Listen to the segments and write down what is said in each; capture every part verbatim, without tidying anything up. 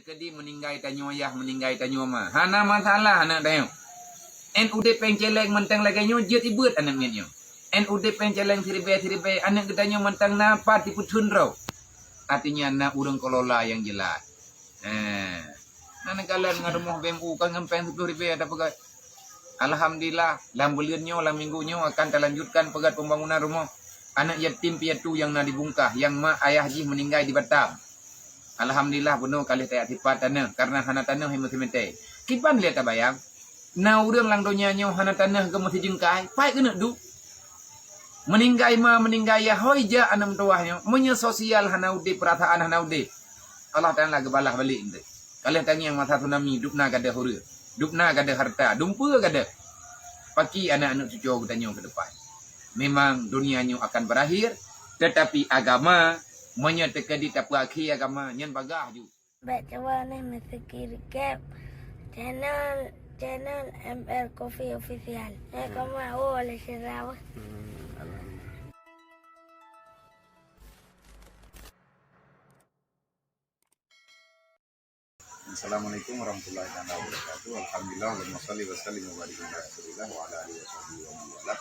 Keudi meuninggai tanyoe yah, meuninggai tanyoe ma. Hana masalah aneuk tanyoe. En udeb péng céléng mantong lagée nyoe jeuet ibeuet aneuk miet nyoe. En udeb péng céléng siribée-siribée aneuk geutanyoe mantong na pat tipeutheun droe. Artinya na ureuëng kelola nyang jeulaih. Eh, na neukalon ngon rumoh B M U kan ngon péng siploh ribée ada peugah. Alhamdulillah, lam buleuen nyoe, lam minggu nyoe akan talanjutkan peugét pembangunan rumoh aneuk yatim piatu nyang na di Bungkah, nyang mak ayah jih meuninggai di Batam. Alhamdulillah, bunoe ka lheueh tajak sipat tanoh, kareuna hana tanoh nyang meuseumeuté. Kiban lé tabayang, na ureuëng lam donya nyoe hana tanoh geumeusijeungkai, paih keuneuk duek. Meuninggai ma, meuninggai yah, hôi jak aneuk meutuwah nyoe. Meunyoe sosial hana udeb, peurasaan hana udeb, Allah Taala geubalah balik eunteuk. Ka lheueh tangieng masa tsunami, dubna gadôh ureuëng, dubna gadôh hareuta, dumpeue gadôh. Pakri aneuk-aneuk cucoe geutanyoe keu depan. Memang dunia nyoe akan berakhir, tetapi agama, meunyoe teukeudi tapeuakhé agama, nyan bagaih ju. Bèk cuba nih meusikiri kep channel, channel M R Coffee Official. Eh, hmm, koma, oh, oleh sirau. Hmm, alhamdulillah. Assalamualaikum warahmatullahi taala wabarakatuh. Alhamdulillah, Allahumma shalli wa sallim wa barik ala Rasulillah wa ala alihi wa sahbihi wa man walah.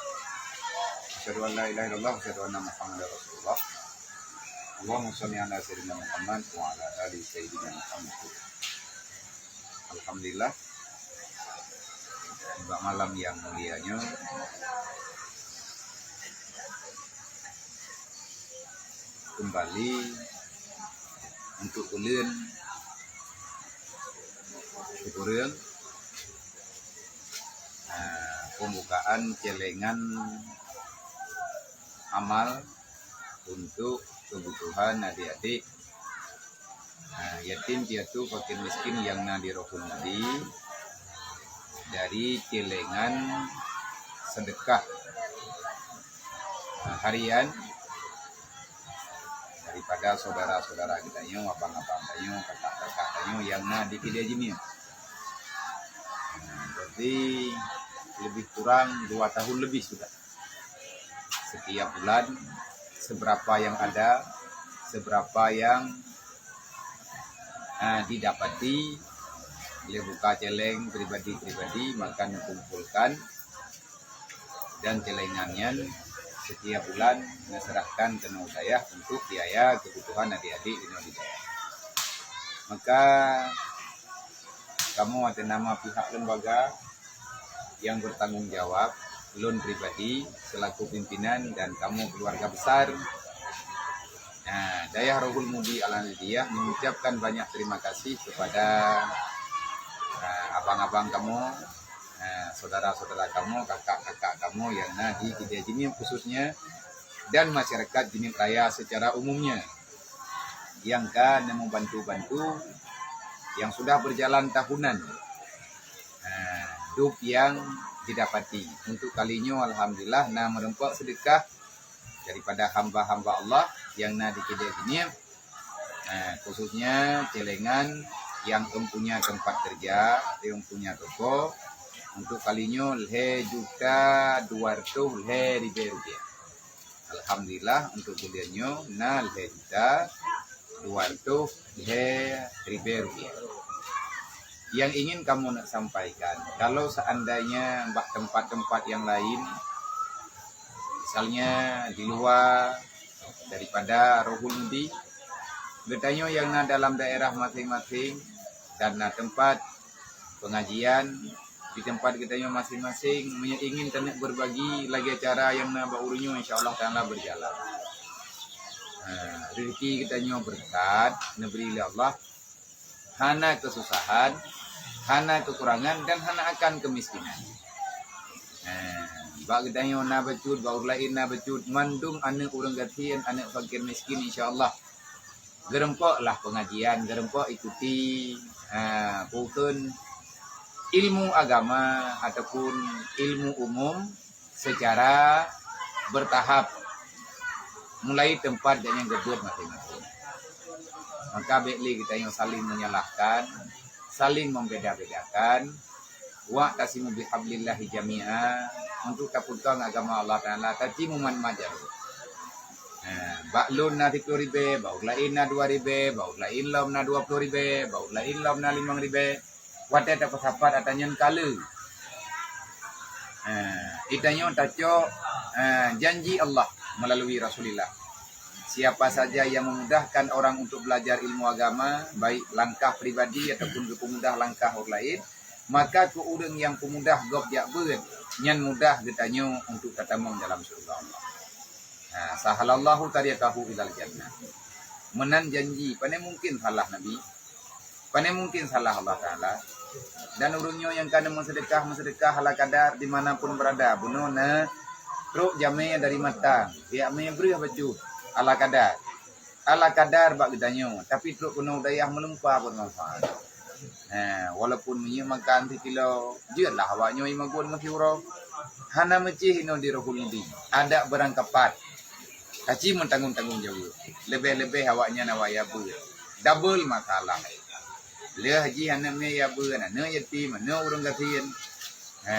Asyhadu an la ilaha illallah, asyhadu anna Muhammadar Rasulullah. Allahumma shalli ala Sayyidina Muhammad wa ala ali Sayyidina Muhammad. Alhamdulillah, bak malam nyang mulia nyoe, kembali untuk ulôn sikureueng, ah, pembukaan celengan amal untuk kebutuhan adik-adik, ah, yatim piatu, fakir miskin nyang na di Rohul Mudi dari celengan sedekah, ah, harian daripada saudara-saudara geutanyoe, abang-abang tanyoe, kakak-kakak tanyoe nyang na di Keudè Jeunieb. Nah, jadi lebih kurang dua tahun lebih sudah. Setiap bulan, seberapa yang ada, seberapa yang, ah, didapati, lé buka celeng pribadi-pribadi, maka neukumpulkan dan celengan nyan setiap bulan neuserahkan keunoe u dayah untuk biaya kebutuhan adik-adik inoe di dayah. Maka kamoe atas nama pihak lembaga yang bertanggung jawab, lôn pribadi selaku pimpinan dan kamoe keluarga besar, nah, Dayah Rohul Mudi Al-Hanidiyah mengucapkan banyak terima kasih kepada, ah, abang-abang kamoe, ah, saudara-saudara kamoe, kakak-kakak kamoe nyang na di Keudè Jeunieb khususnya, dan masyarakat Jeunieb Raya secara umumnya nyang ka neumeubantu-bantu, nyang sudah berjalan tahunan, ah, dub nyang jidapati. Untuk kali nyoe, alhamdulillah, na meureumpok seudeukah daripada hamba-hamba Allah nyang na di Keudè Jeunieb, eh, khususnya celengan nyang empunya tempat kerja, empunya toko, untuk kali nyoe lhèe juta dua reutôh lhèe ribèe rupiah. Alhamdulillah, untuk buleuen nyoe na lhèe juta dua reutôh lhèe ribèe rupiah. Yang ingin kamoe nak sampaikan, kalau seandainya bak tempat-tempat yang lain, misalnya di luar daripada Rohul Mudi, geutanyoe nyang na dalam daerah masing-masing dan na tempat pengajian di tempat geutanyoe masing-masing, meunyoe ingin taneuk berbagi lagèe cara nyang na bak uroe nyoe, insya Allah taala berjalan. Ha, rezeki geutanyoe berkat, neubri lé Allah, hana keususahan, hana keukurangan, dan hana akan keumiskinan. Ha, bak geutanyoe na bacut, bak ureueng laén na bacut, mandum aneuk ureueng gasien, aneuk fakir miskin, insya Allah geureumpok lah pengajian, geureumpok ikuti, ha, bukon ilmu agama ataupun ilmu umum secara bertahap, mulai tempat dan nyang geubeuet masing-masing. Maka bèk lé geutanyoe saling menyalahkan, saling membeda-bedakan, "Wa'tasimu bihablillahi jami'a", untuk tapeugong agama Allah Taala, taci mumat-mat jaroe. Bak lôn na siploh ribèe, bak ureueng laén na dua ribèe, bak ureueng laén lom na dua ploh ribèe, bak ureueng laén lom na limong ribèe. Watèe tapeusapat atra nyan ka le. Ha, geutanyoe tacok, ha, janji Allah melalui Rasulullah. Siapa saja yang memudahkan orang untuk belajar ilmu agama, baik langkah pribadi ataupun geupeumudah langkah ureueng laén, maka keu ureueng nyang peumudah gob jak beuet, nyan mudah geutanyoe untuk tatamong dalam syeuruga Allah. Ha, sahalallahu tariqahu ilal jannah. Meunan janji, pane mungken salah Nabi? Pane mungken salah Allah Taala? Dan ureueng nyoe nyang ka neumeuseudekah-meuseudekah ala kadar di mana pun berada, bunoe na trok jamé dari matang, jak mé breueh bacut ala kadar. Ala kadar bak geutanyoe, tapi trok keunoe u dayah meulumpa buet manfaat. Ha, walaupun meunyoe makan sikilo, jeuetlah awak nyoe imagun meusiuroe. Hana meucih inoe di Rohul Mudi. Adak beurangkapat. Kaci meutanggong-tanggong jaweueb. Leubeh-leubeh awak nyan awak yabeuet. Double masalah. Lheueh jih aneuk miet yabeuet, aneuk yatim, aneuk ureueng gasien. Ha,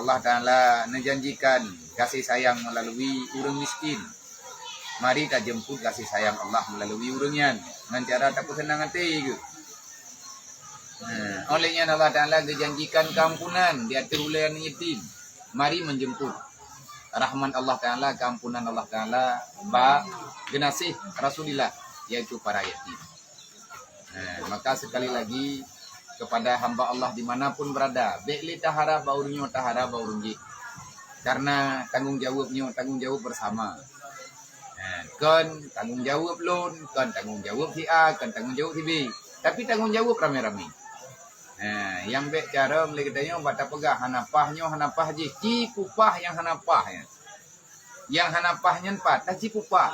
Allah Taala neujanjikan kasih sayang melalui ureueng miskin. Mari tajeumput kasih sayang Allah melalui ureueng nyan ngon cara tapeuseunang até geuh. Nah, oleh nyan Allah Taala geujanjikan keampunan di ateueh ulèe aneuk yatim. Mari meujeumput rahmat Allah Taala, keampunan Allah Taala bak geunaséh Rasulullah, yaitu para yatim. Nah, maka sekali lagi kepada hamba Allah di mana pun berada, bèk lé taharap bak ureueng nyoe, taharap bak ureueng jih. Karena tanggong jaweueb nyoe tanggong jaweueb bersama. Ha, kon tanggong jaweueb lôn, kon tanggong jaweueb si A, kon tanggong jaweueb si B. Tapi tanggong jaweueb ramé-ramé. Ha, nyang bèk carông lé geutanyoe bak tapeugah hana paih nyoe, hana paih jih, ci pupah nyang hana paih nyan. Nyang hana paih nyan pat, taci pupah.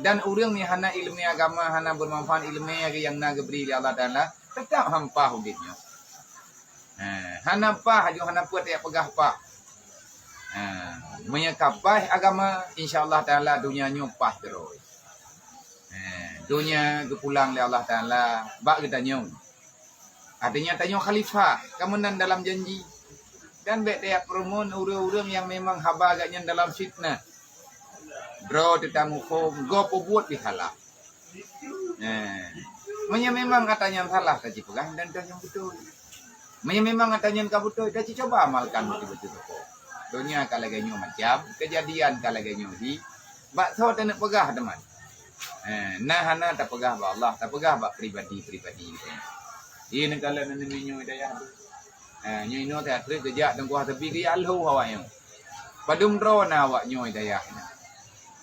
Dan ureueng nyang hana ileumèe agama, hana beumanfaat ileumèe nyang na geubri lé Allah Taala, teutap han paih udép nyoe. Ha, hana paih, aju hana peuet jak peugah paih. Ha, meunyoe ka paih agama, insya Allah Taala donya nyoe paih keudroe. Ha, donya geupulang lé Allah Taala bak geutanyoe. Artinya tanyoe khalifah, ka meunan dalam janji. Dan bèk tajak peurumoh ureueng-ureueng nyang memang haba geuh nyan dalam fitnah. Droe teutamuphom, gob peubuet disalah. Nah, meunyoe memang atra nyan salah, taci peugah dan atra nyan beutôi. Meunyoe memang atra nyan ka beutôi, taci cuba amalkan beutôi-beutôi teuko. Donya ka lagèe nyoe macam, keujadian ka lagèe nyoe jih. Bak soe taneuk peugah teuma? Eh, na hana tapeugah bak Allah, tapeugah bak pribadi-pribadi. Di neugara neuneumeung nyoe dayah tu. Eh, nyoe inoe teuh trép geujak teungku Hasabi geujak lhô awak nyoe. Padum droe na awak nyoe dayah.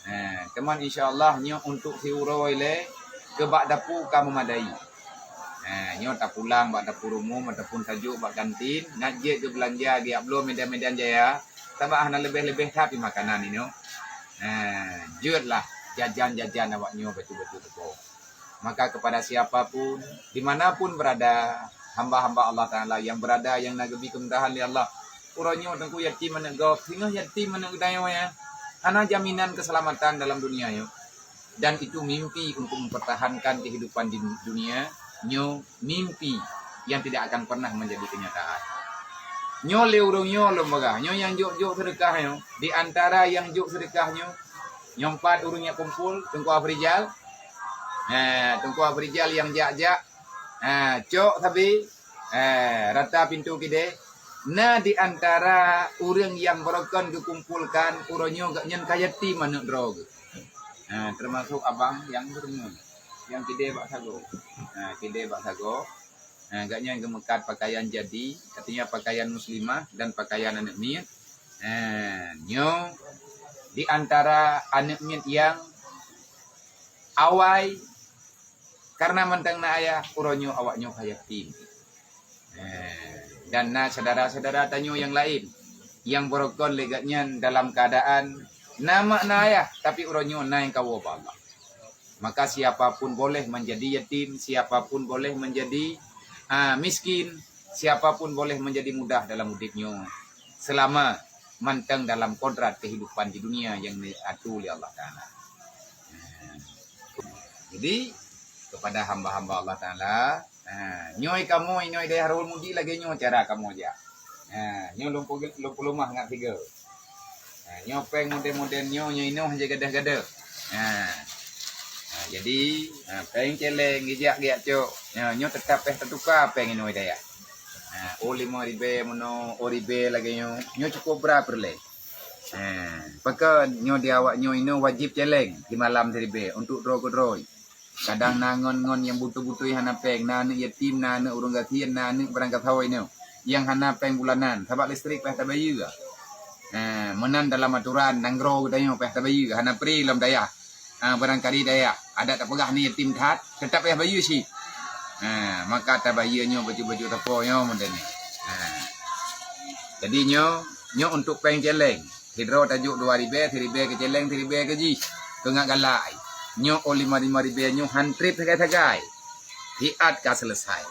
Eh, teuma insya Allah nyoe untuk siuroe lé keu bak dapu ka meumadai. Eh, nyoe tapulang bak dapu rumoh ataupun tajok bak kantin, ngat jeuet geubeulanja geujak bloe Medan-Medan Jaya, sabab hana leubeh-leubeh that pih makanan inoe. Eh, jeuetlah jajan-jajan awak nyoe bacut-bacut teuko. Maka kepada siapa pun, di mana pun berada, hamba-hamba Allah Taala yang berada yang na geubri keumudahan lé Allah, uroe nyoe teungku yatim aneuk gob, singoh yatim aneuk geutanyoe nyan, hana jaminan keuseulamatan dalam dunia nyoe. Dan itu mimpi untuk mempertahankan kehidupan di dunia nyoe, mimpi yang tidak akan pernah menjadi kenyataan. Nyoe lé ureueng nyoe lôn peugah, nyoe nyang jok-jok seudeukah nyoe, di antara nyang jok seudeukah nyoe, nyoe pat ureueng nyang kumpul, Teungku Afrizal. Ha, Teungku Afrizal nyang jak-jak, ha, cok sabe, ha, rata pintoe keudè. Na di antara ureueng nyang barokon geukumpulkan uroe nyoe geuh nyan ka yatim aneuk droe geuh. Ha, termasuk abang nyang beureumeun, nyang keudè bak sagoe. Ha, keudè bak sagoe. Ha, geuh nyan geumeukat pakaian jadi, artinya pakaian muslimah dan pakaian aneuk miet. Ha, nyoe di antara aneuk miet nyang awai karena mantong na ayah, uroe nyoe awak nyoe ka yatim. Eh, dan na syedara-syedara tanyoe nyang laén nyang barokon lé geuh nyan dalam keuadaan na mak na ayah, tapi uroe nyoe na nyang kawoe bak Allah. Maka siapa pun boleh menjadi yatim, siapa pun boleh menjadi, ah, miskin, siapa pun boleh menjadi mudah dalam udép nyoe, selama mantong dalam kodrat kehidupan di dunia nyang diatur lé Allah Taala. Jadi, kepada hamba-hamba Allah Taala, ha, nyoe kamoe inoe dayah Rohul Mudi lagèe nyoe cara kamoe jak. Ha, nyoe lôn pu-, lôn peuleumah ngat sigoe. Ha, nyoe péng model-model nyoe, nyoe inoe hana gadoh-gadoh. Ha. Ha, jadi, ha, péng céléng geujak-geujak cok. Ha, nyoe teutap péh teutuka péng inoe dayah. Ha, oh lima ribèe meunoe, oh ribèe lagèe nyoe. Nyoe cukup brat peureulèe. Ha, pakon nyoe di awak nyoe inoe wajéb céléng di malam siribèe untuk droe keudroe. Kadang na ngon-ngon nyang beutôi-beutôi hana péng, na aneuk yatim, na aneuk ureueng gasien, na aneuk barangkasoe nyoe nyang hana péng bulanan, sabab listrik payah tabayeue. Eh, meunan dalam atoran nanggroe geutanyoe payah tabayeue, hana pri lom dayah. Ah, barangkali dayah adak tapeugah ni yatim that, teutap payah bayeue cit. Ah, maka tabayeue nyoe bacut-bacut sapo nyoe model ni. Ah. Jadi nyoe, nyoe untuk péng céléng. Sidroe tajok dua ribèe, siribèe keu céléng, siribèe keu jih. Keu ngat galak ai. Nyoe oh lima lima ribèe nyoe han trép sagai-sagai. Hiat ka seuleusai.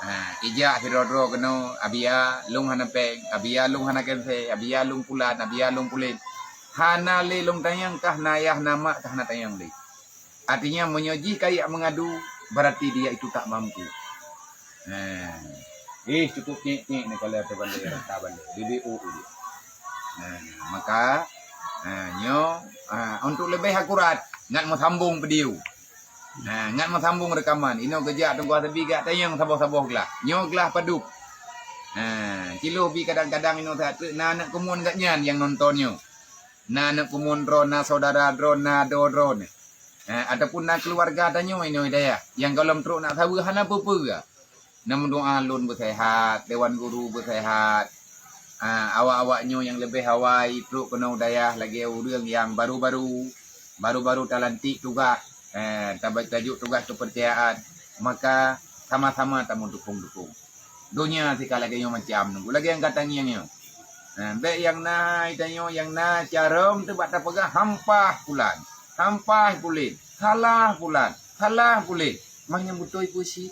Ha, ijak sidroe-droe keunoe, "Abia, lôn hana péng, abia lôn hana keunsé, abia lôn pulan, abia lôn pulen." Hana lé lôn tanyong kah na yah na mak kah na tanyong lé. Artinya meunyoe jih kayak meungadu, berarti dia itu tak mampu. Ha. Eh, cukup nyek-nyek ni kalau ada bandai, rata bandai. B B O je. Ha, maka, ha, nyoe, ha, untuk lebih akurat, ngat meusambong video. Ha, ngat meusambong rekaman. Inoe geujak teungku Tebi gak tayang saboh-saboh glah. Nyoe glah padub. Ha, ciloh bi kadang-kadang inoe that na aneuk keumuen gak nyan nyang nonton nyoe. Na aneuk keumuen droe, na saudara droe, na adoe droe. Ha, ataupun na keuluwarga tanyoe inoe dayah nyang gohlom trok nak saweue hana peue-peue. Na meudoa lôn beuseuhat, dewan guru beuseuhat. Ah, awak-awak nyoe nyang leubeh awai trok keunoe dayah lagèe ureueng nyang baru-baru, baru-baru talantik tugaih, eh, taba-, tajok tugaih keupeurcayaan, maka sama-sama tameudukong-dukong. Donya sika lagèe nyoe macam nunggu lagèe nyang gata ngieng nyoe. Eh, bèk nyang na tanyoe, nyang na carông teuh bak tapeugah hampah pulan, hampah pulen, salah pulan, salah pulen. Mah nyang beutôi peue cit?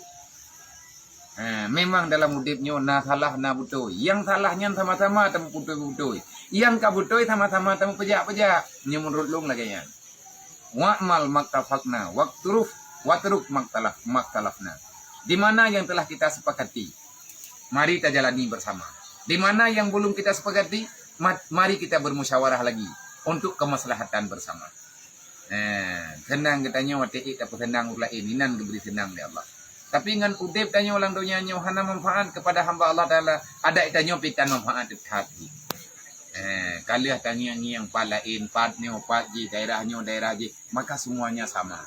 Ha, memang dalam udép nyoe na salah, na beutôi. Nyang salah nyan sama-sama tamubeutôi-beutôi. Nyang ka beutôi sama-sama tamupeujak-peujak. Nyoe meunurot lôn lagèe nyan. Wa'mal maktafaqna, waqturuf, watruk maktalaf, maktalafna. Di mana yang telah kita sepakati, mari tajalani bersama. Di mana yang belum kita sepakati, ma-, mari kita bermusyawarah lagi untuk kemaslahatan bersama. Eh, seunang geutanyoe watèe ék tapeuseunang ureueng laén, inan geubri seunang lé Allah. Tapi ngon udép tanyoe lam donya nyoe hana manfaat kepada hamba Allah Taala, adak tanyoe pih tan manfaat teuh that jih. Eh, ka lheueh tangieng-ngieng pat laén, pat nyoe pat jih, daerah nyoe daerah jih, maka semuanya sama.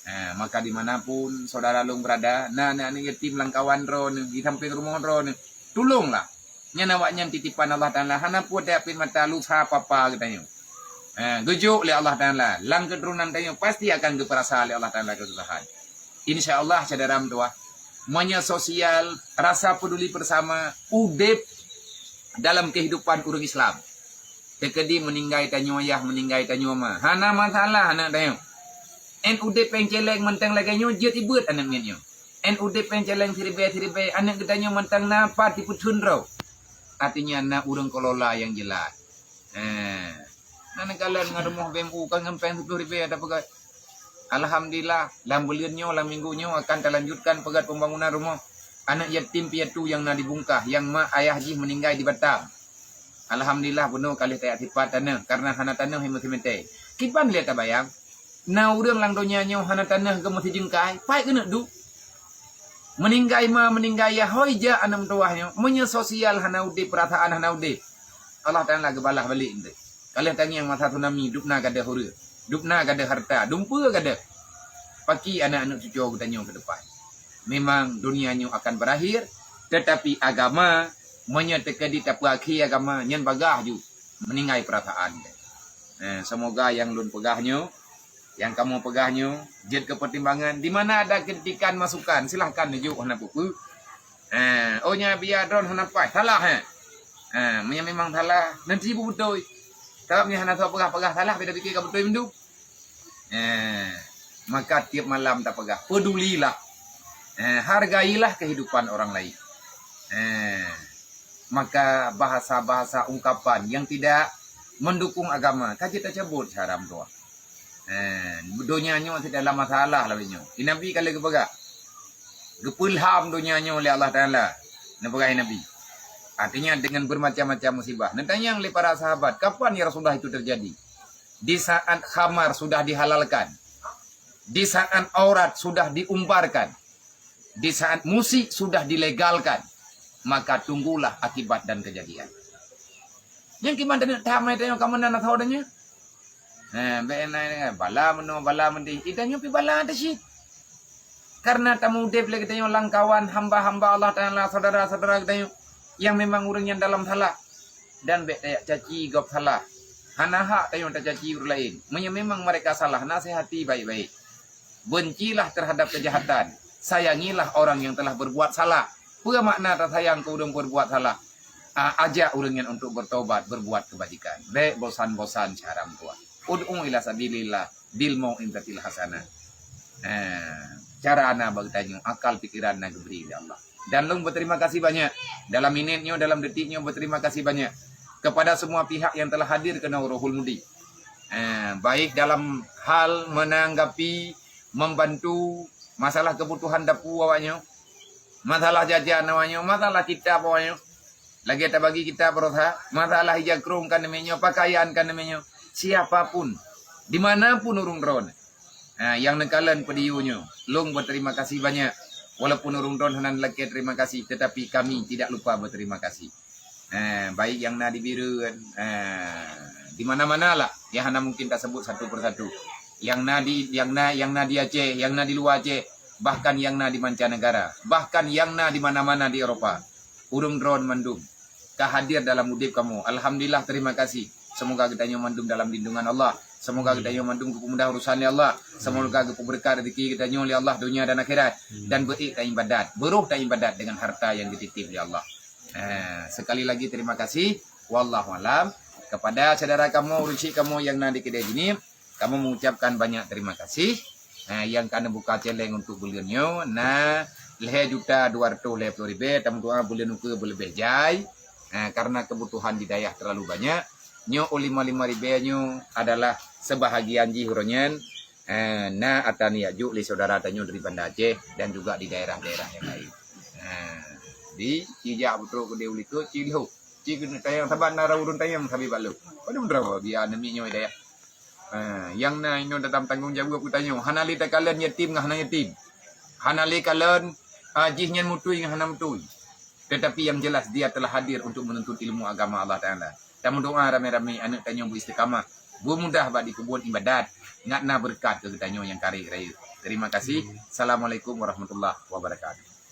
Eh, maka di mana pun saudara lôn berada, na aneuk-aneuk yatim lam kawan droeneuh, di sampéng rumoh droeneuh, tulonglah. Nyan awak nyan titipan Allah Taala, hana peue teuapit mata lusa papa geutanyoe. Ha, geujok lé Allah Taala, lam keuturonan tanyoe pasti akan geupeurasa lé Allah Taala keususahan. Insya Allah, syedara meutuwah, meunyoe sosial, rasa peduli bersama, udép dalam kehidupan ureueng Islam. Teukeudi meuninggai tanyoe yah, meuninggai tanyoe ma. Hana masalah aneuk tanyoe. Ên udép péng céléng mantong lagèe nyoe, jeuet ibeuet aneuk miet nyoe. Ên udép péng céléng siribèe-siribèe, aneuk geutanyoe mantong na pat tipeutheun droe. Artinya na ureueng kelola nyang jeulaih. Eh, na neukalon ngon rumoh B M U kan ngon péng siploh ribèe ada peugah. Alhamdulillah, lam buleuen nyoe, lam minggu nyoe akan talanjutkan peugöt pembangunan rumoh aneuk yatim piatu nyang na di Bungkah, nyang mak ayah jih meuninggai di Batam. Alhamdulillah, bunoe ka lheueh tajak sipat taneuh, karena hana taneuh nyang meusimeté. Kiban lé tabayang, na ureueng lam donya nyoe hana taneuh geumeusijeuengkai, paih keuneuk duek. Meuninggai ma, meuninggai yah, hôi jak aneuk meutuwah nyoe, meunyoe sosial hana udép, peurasaan hana udép, Allah Taala geubalah balek eunteuk. Ka lheueh tangieng masa tsunami, dubna gadôh ureueng, dubna gadôh hareuta, dumpeue gadôh. Pakri aneuk-aneuk cucoe geutanyoe keu depan. Memang dunia nyoe akan berakhir, tetapi agama, meunyoe teukeudi tapeuakhé agama, nyan bagaih ju meuninggai peurasaan. Eh, semoga nyang lôn peugah nyoe, nyang kamoe peugah nyoe, jeuet keu pertimbangan. Di mana ada kritikan, masukan, silahkan neujok, hana peue-peue. Eh, oh, nyan biya droen hana paih, salah, eh. Eh, meunyoe memang salah, nanti beubeutôi. Sabab nyan hana soe peugah-peugah salah, beda pikir ka beutôi mandum. Eh, maka tiap malam tapeugah, pedulilah. Eh, hargailah kehidupan orang lain. Eh, maka bahasa-bahasa ungkapan yang tidak mendukung agama, ka jeuet tacabot syedara meutuwah. Eh, donya nyoe sit dalam masalah lagèe nyoe. Nabi ka lheueh geupeugah, geupeulham donya nyoe lé Allah Taala, neupeugah Nabi. Artinya dengan bermacam-macam musibah. Neutanyong lé para sahabat, "Kapan ya Rasulullah itu terjadi?" Di saat khamar sudah dihalalkan, di saat aurat sudah diumbarkan, di saat musik sudah dilegalkan, maka tunggulah akibat dan kejadian. Nyang kiban tanyoe tamai tanyoe ka meunan atau adanya. Ha, bek na bala meunoe bala meudeh. Itanyoe pi bala teuh cit. Karena tameudeb lé geutanyoe lam kawan hamba-hamba Allah Taala, saudara-saudara geutanyoe nyang memang ureuëng nyang dalam salah. Dan bek tajak caci gob salah. Hana hak tanyoe tacaci ureuëng laén. Meunyoe memang mereka salah, nasihati baik-baik. Bencilah terhadap kejahatan. Sayangilah orang yang telah berbuat salah. Peue makna tasayang keu ureuëng berbuat salah? Ah, ajak ureuëng nyan untuk bertobat, berbuat kebajikan. Bek bosan-bosan cara meutuah. Ud'u ila sabilillah bil mau'izatil hasanah. Eh, cara na bagi tanyoe, akal pikiran na geubri lé Allah. Dan lôn berterima kasih banyak. Dalam minit nyoe, dalam detik nyoe, berterima kasih banyak kepada semua pihak yang telah hadir keunoe Ruhul Mudi. Eh, baik dalam hal menanggapi, membantu masalah kebutuhan dapu awak nyoe, masalah jajan awak nyoe, masalah kitab awak nyoe. Lagée tabagi kitab beurasa, masalah ija krong kan deungon nyoe, pakaian kan deungon nyoe. Siapapun, di mana pun ureuëng droen, ha, nyang neukalon video nyoe, lôn berterima kasih banyak. Walaupun ureuëng droen hana neulakée terima kasih, tetapi kami tidak lupa berterima kasih. Eh, baik nyang na di Bireuen, eh, di mana-mana lah. Nyang hana mungkin tasebut satu persatu. Nyang na di, nyang na, nyang na di Aceh, nyang na di luwa Aceh, bahkan nyang na di mancanegara, bahkan nyang na di mana-mana di Eropa. Ureuëng droen mandum ka hadir dalam udeb kamoe. Alhamdulillah, terima kasih. Semoga geutanyoe mandum dalam lindungan Allah. Semoga geutanyoe mandum geupeumudah urusan lé Allah. Semoga geupeubeureukat rezeki geutanyoe lé Allah donya dan akhirat. Dan beuék taibadat, beuroh taibadat dengan harta nyang geutitip lé Allah. Eh, sekali lagi terima kasih. Wallahu alam. Kepada saudara kamoe, ureuëng syik kamoe nyang na di Keudai Jeunieb, kamoe mengucapkan banyak terima kasih. Eh, nyang ka neubuka celeng untuk buleuen nyoe na lhée juta dua ratus lhée ploh ribée, tameudoa buleuen ukeue beuleubeh jai. Eh, karena kebutuhan di dayah terlalu banyak. Nyoe u lima lima ribée nyoe adalah sebahagian jih uroe nyan, eh, na ata neujak jok lé saudara tanyoe dari Banda Aceh dan juga di daerah-daerah yang lain. Eh, di ijak beutôi keudeh ulikot cilho. Ci keuneuk tayang saban na ureuëng tayang sabe bak lôn. Padum droe biya aneuk miet nyoe dayah. Ha, nyang na inoe dalam tanggong jaweueb geutanyoe. Hana lé takalon yatim ngon hana yatim. Hana lé kalon, ah, jih nyan mutui ngon hana mutui. Tetapi yang jelas dia telah hadir untuk menuntut ilmu agama Allah Taala. Tameudoa ramé-ramé aneuk tanyoe beuistiqamah, beumudah bak dikeubon ibadat, ngat na beureukat keu geutanyoe nyang karek rayeuk. Terima kasih. Assalamualaikum warahmatullahi wabarakatuh.